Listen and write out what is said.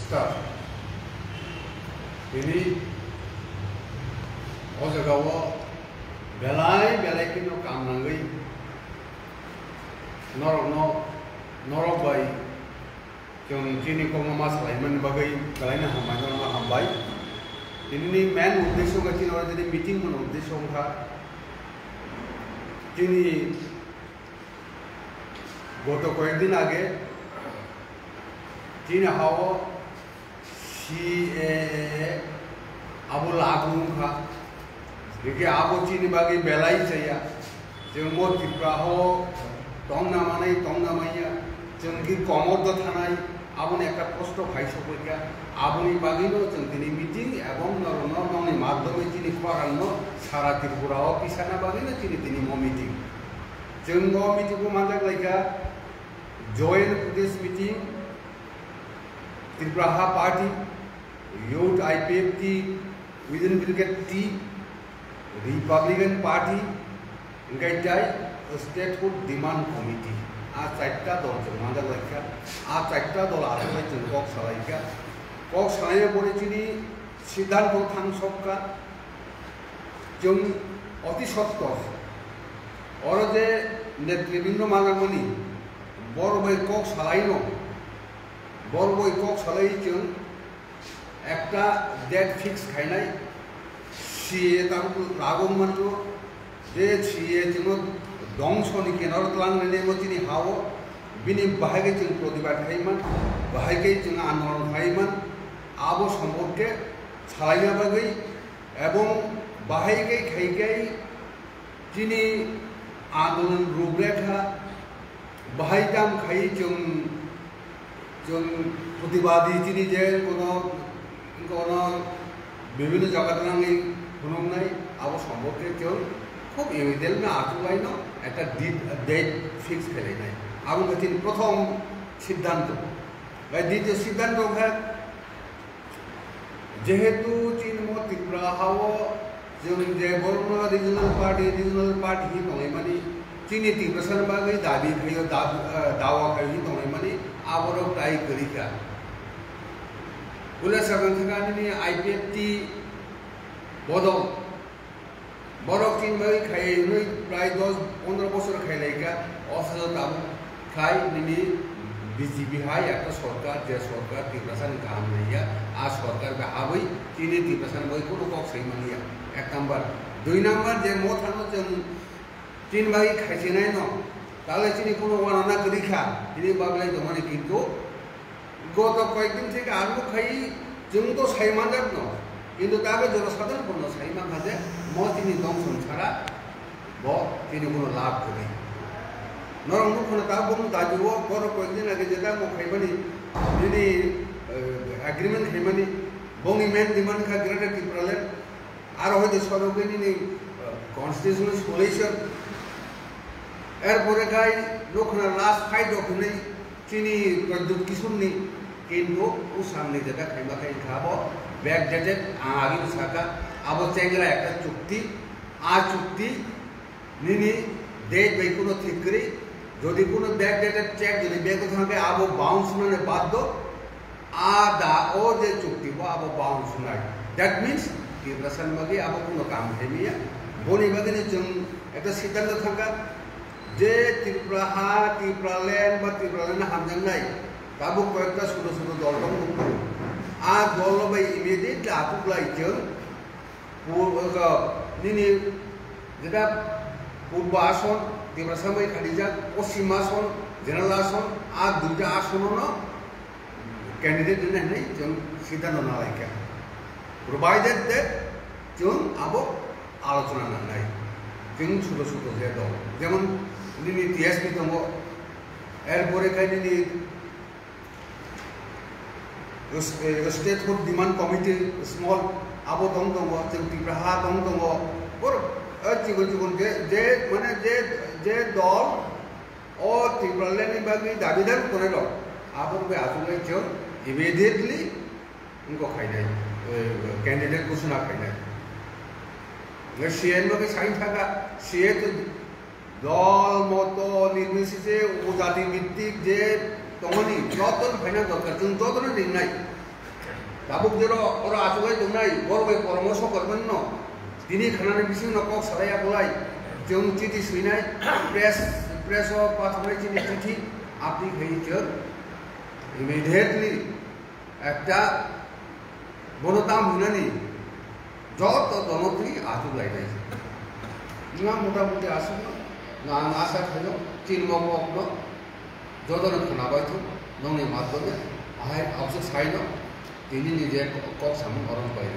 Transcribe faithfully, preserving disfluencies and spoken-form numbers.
Sir, tini o jagao belai belai kheno kam nangwi norokno, norok bai chwng chini kokno ma salaimani bagwi belaino hambai, norokno hambai. Tinini main uddesho khe chini oro tini meeting mani uddesho wngkha chini goto koyekdin age chini hao C A A abo lagu wngkha. Hingke abo chini bagwi belai chaya. Chwng bo Tripura o tongna manai, tongna manya. Chwng ki komor do thanai, aboni ekta kosto phai sokoi kha. Aboni bagwino chwng tini meeting ebong norokno nongni madhyome chini khorangno sara Tripura o tisana bagwino chini tini mo meeting. Chwng o meeting o manjak lai kha joint press meeting, Tripura Ha Party, Youth I P F T, Within Brigade T, Republican Party, hingke tai Statehood Demand Committee. A chaita dol chwng manjak lai kha. A chaita dol aswk bai chwng kok salai kha. Kok salai pore chini siddhanto thang sok kha. Chwng oti sotto. Oro je netribinno manjakmani, bor bai kok salaino, bor bai kok salai chwng ekta date fix khainai, C A A tabuk lagu manto, je C A A chwngno dongsoni kenaro tlang nai mo chini hao, bini bahai khe chwng protibad khaiman, bahai khe chwng andolon khaiman, abo sombok khe salaina bagwi, ebong bahai khe khai khe chini andolon ruprekha, bahai tam khai chwng, chwng protibadi chini je kono, kono bibhinno jaga thangwi phunuknai, abo sombok khe chwng khub immediate no achuk laino ekta date, date fix khe lainai. Abo khe chini prothom siddhanto. Bai ditiyo siddhanto khe, jehetu chini mo Tripura hao chwng je borokno regional party, regional party hi tonglaimani, chini Tiprasani bagwi dabi khaio, dab-, eh, dawa khaio hi tonglaimani, aborok tai kwrwi kha. Puila sakang thaka nini I P F T bodol. Borok chini bagwi khai hwnwi prai dos pondro bosor khai lai kha, o salo tabuk khai nini B J P hai ekta sorkar, je sorkar Tiprasani kaham naiya, a sorkar bai habwi chini Tiprasani bagwi kunu kok sai manliya. Ek number. Dui number, je mothano chwng chini bagwi khai se naino, tale chini kunu wanana kwrwi kha, tini bablai tongmani kintu goto koyekdin theke ang nuk khai, chwng to sai manjak no, kintu tabuk jono sadharon bono sai mankha je mo tini dongson sara bo tini bono labh kwrwi. Norok nuk khna tabuk bono dabi o, bono koyekdin age jeta mo khaimani, nini, eh, agreement khaimani, bongni main demand kha Greater Tipraland. Aro hoite sorok nini, eh, constitutional solution. Erpore khai nukhna last fight rok hinwi chini Pradyut Kishore ni kintu usang ni jeta khaima khai kha abo backdated, ang agi saka abo chengra ekta chukti, a chukti nini date bai kuno thik kwrwi, jodi kuno backdated check jodi bag o thangkhe abo bounce mane baddo, a da o je chukti bo abo bounce nai. That means Tiprasani bagwi abo kuno kam khaimiya. Boni bagwino chwng ekta siddhanto thangkha je Tripura ha, Tipraland ba Tipraland hamjaknai tabuk koyekta sudo sudo dol tongmung. A dol bai immediately achuklai chwng Pur-, ego, nini jeta Purbo Ason, Tiprasa bai khatijak, Poschim Ason, General Ason, a duita asono no candidate rina hinwi chwng siddhanto nalaikha. Provided that chwng abo alochona nangnai. Chwng sudo sudo je dol. Jemon nini T S P tongo, erpore khai nini Statehood Demand Committee, small, abo tong tongo, chwng Tipra ha tong tongo, bor, eh, chikon chikon je, je, mane je, je dol, o Tipraland ni bagwi dabidar tongnai rok, abo rok bai achuk lai chwng immediately wngkok khainai, eh, candidate ghosona khainai. Nge C A ni bagwi sai thaka, C A to Dol, moto, nirbisese, o jati bhittik je tongmani, joto no phaina dorkar, chwng joto no ringnai. Tabuk jero oro achugwi tongnai borok bai poramorsho kormani no tini khanani bising no kok salai ya bolai chwng chithi swinai press press o pathornai chini chithi apni khai chwng immediately ekta bono tam hwnani joto donotwi achuk lainai. Nga motamuti aswkno nga ang asa khaino chini mok mokno jotono khwnabaithok nongni madhyome ahai abse saino tini ni je kok samung orom bai.